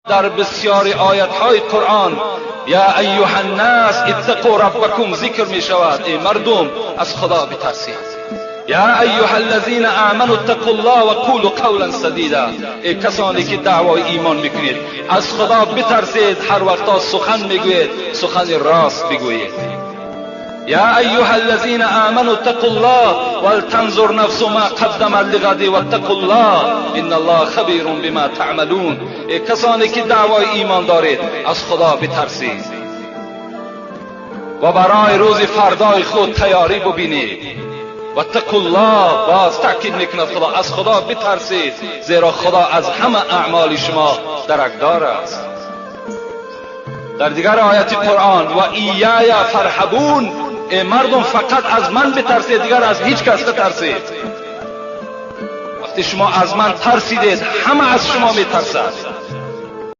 در بسیاری آیت های قرآن یا ایها الناس اتقوا ربکم ذکر می شود. ای مردم، از خدا بترسید. یا ایها الذین آمنوا اتقوا الله و قولوا قولا سدیدا. ای کسانی که دعوای ایمان میکنید، از خدا بترسید، هر وقتا سخن میگویید، سخن راست بگویید. یا ایها الذین آمنوا اتقوا الله ولتنظر نفس ما قدمت لغد واتقوا الله ان الله خبیر بما تعملون. ای کسانی که دعوای ایمان دارید، از خدا بترسید و برای روز فردای خود تیاری ببینید. واتقوا الله، باز تاکید میکند خدا، از خدا بترسید، زیرا خدا از همه اعمال شما درکدار است. در دیگر آیت قرآن و ایای فارهبون. ای مردم، فقط از من بترسید، دیگر از هیچ کس نترسید. وقتی شما از من ترسیدید، همه از شما میترسد.